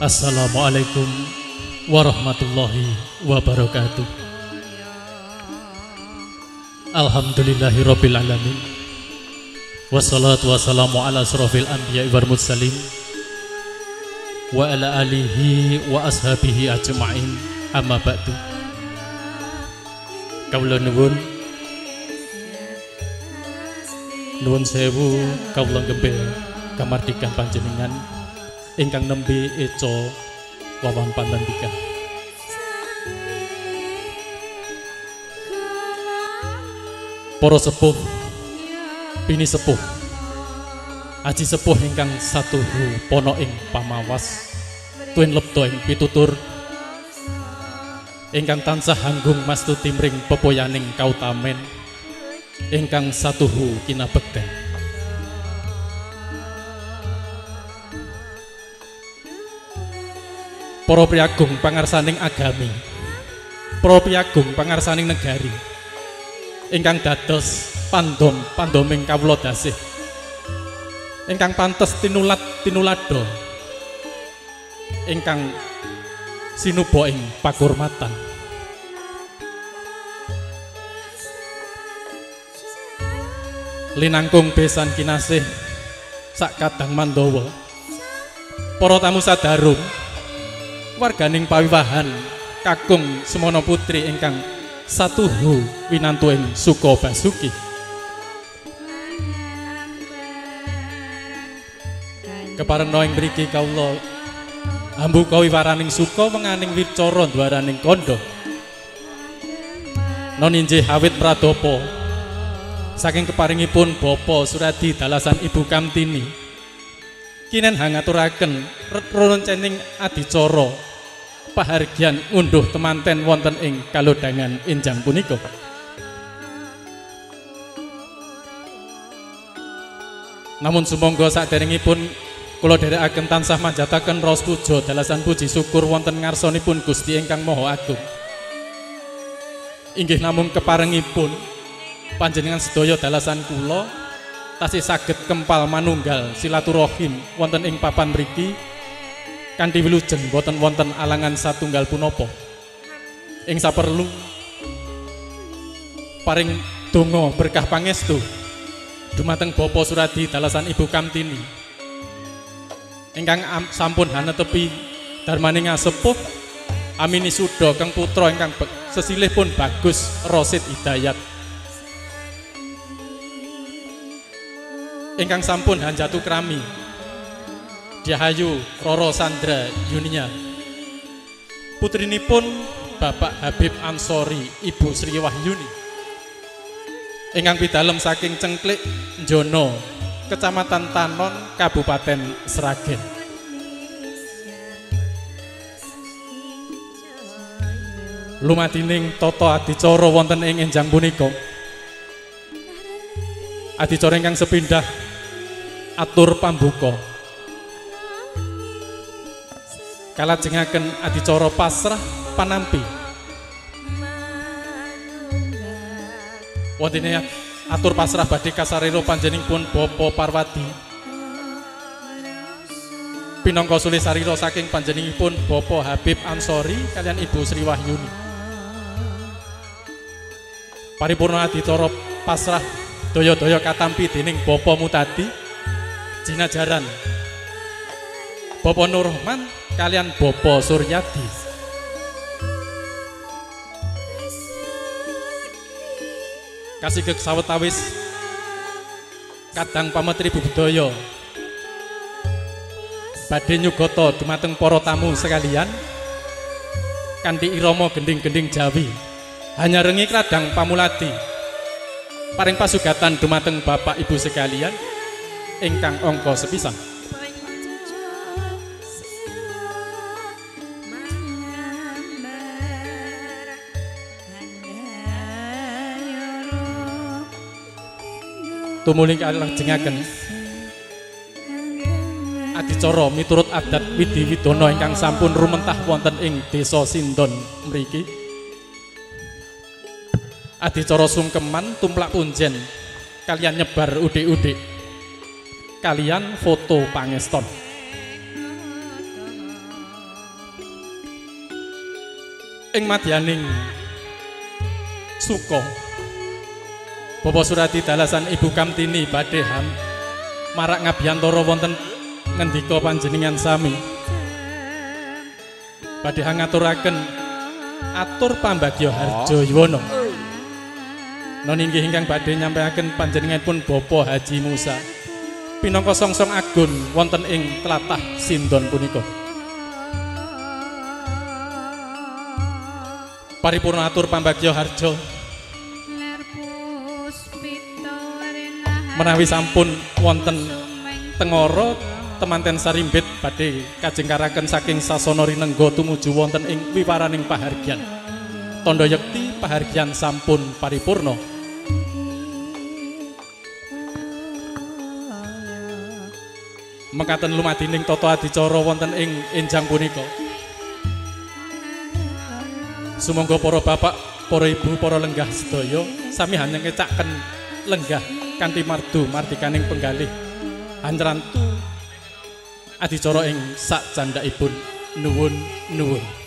Assalamualaikum warahmatullahi wabarakatuh. Alhamdulillahirabbil alamin. Wassalatu wassalamu ala asrofil anbiya'i wal mursalin wa ala alihi wa ashabihi ajma'in, amma ba'du. Kawula nuwun, nuwun sewu kawula gembel kamardikan panjenengan ingkang nembe eca wawan pantandikan. Para sepuh, pini sepuh, aji sepuh ingkang satuhu pono ing pamawas, tuen lebda ing pitutur, ingkang tansah hanggung mastuti mring pepoyaning kautamen, ingkang satuhu kinabekten. Para priyagung pangarsaning agami, para priyagung pangarsaning negari, ingkang dados pandom pandoming kawula dasih, ingkang pantes tinulat tinulado, ingkang sinuba ing pakurmatan. Linangkung besan kinasih sak kadang mandawa, para tamu sadarung, warganing pawiwahan kakung semono putri ingkang satuhu winantu ing suka basuki. Keparengna ing mriki kawula ambuka wiwaraning suka wenganing wicara ndwaraning kandha. Non injih awit pradapa saking keparingipun Bapak Suradi dalasan Ibu Kamtini, kinen hangaturaken roncening adicara pahargyan ngunduh temanten wonten ing kalodhangan enjang punika. Namun sumangga saderengipun kula dherekaken tansah manjataken raos puja dalasan puji syukur wonten ngarsanipun Gusti ingkang Maha Agung. Inggih namung keparengipun panjenengan sedaya dalasan kula tasih saged kempal manunggal silaturahim wonten ing papan mriki kanthi wilujeng boten wonten alangan satunggal punapa. Ing saperlu paring donga berkah pangestu dumateng Bapak Suradi dalasan Ibu Kamtini ingkang sampun hanetepi darmaning ngasepuh amini suda kang putra ingkang sesilih pun Bagus Rosid Hidayat, ingkang sampun hanjatu krami Diahayu Roro Sandra Yunia, putrinipun Bapak Habib Ansori Ibu Sri Wahyuni, ingkang pidalem saking Cengklik Njono, Kecamatan Tanon, Kabupaten Sragen. Lumadining tata adicara wonten ing enjang punika, adicara ingkang sepindah atur pambuka kalajengaken adicara pasrah panampi. Wontene atur pasrah badhe kasarira panjenenganipun Bapak Parwadi pinangka sulih sarira saking panjenenganipun Bapak Habib Ansori kalian Ibu Sri Wahyuni. Paripurna adicara pasrah daya-daya katampi dening Bapak Mutadi jinajaran Bapak Nurman kalian Bapak Suryadi. Kasigek sawetawis kadang pametri budaya badhe nyugata dumateng para tamu sekalian kanthi irama gending-gending Jawi hanyarengi kradang pamuladi paring pasugatan dumateng Bapak Ibu sekalian ingkang angka sepisan. Tumuli kalajengaken adicara miturut adat Widi Widana ingkang sampun rumentah wonten ing Desa Sindon mriki. Adicara sungkeman tumplak punjen kalian nyebar udik-udik kalian foto pangeston. Ing madyaning suka Bapak Suradi dalasan Ibu Kamtini badhe marak ngabiyantara wonten ngendika panjenengan sami. Badhe ngaturaken atur pambagya harja yuwana. Non inggih ingkang badhe nyampaiaken panjenenganipun Bapak Haji Musa pinangka songsong agun wonten ing tlatah Sindon punika. Paripurna atur pambagya harja menawi sampun wonten tengara temanten sarimbit badhe kajengkaraken saking sasana rinengga tumuju wonten ing wiwaraning pahargyan. Tandha yekti pahargyan sampun paripurna. Mekaten lumadining tata adicara wonten ing enjang punika. Sumangga para bapak, para ibu, para lenggah sedaya sami hanyengecaken lenggah kanthi mardu mardikaning penggalih hanrantu adicara ing sak candhakipun. Nuwun nuwun.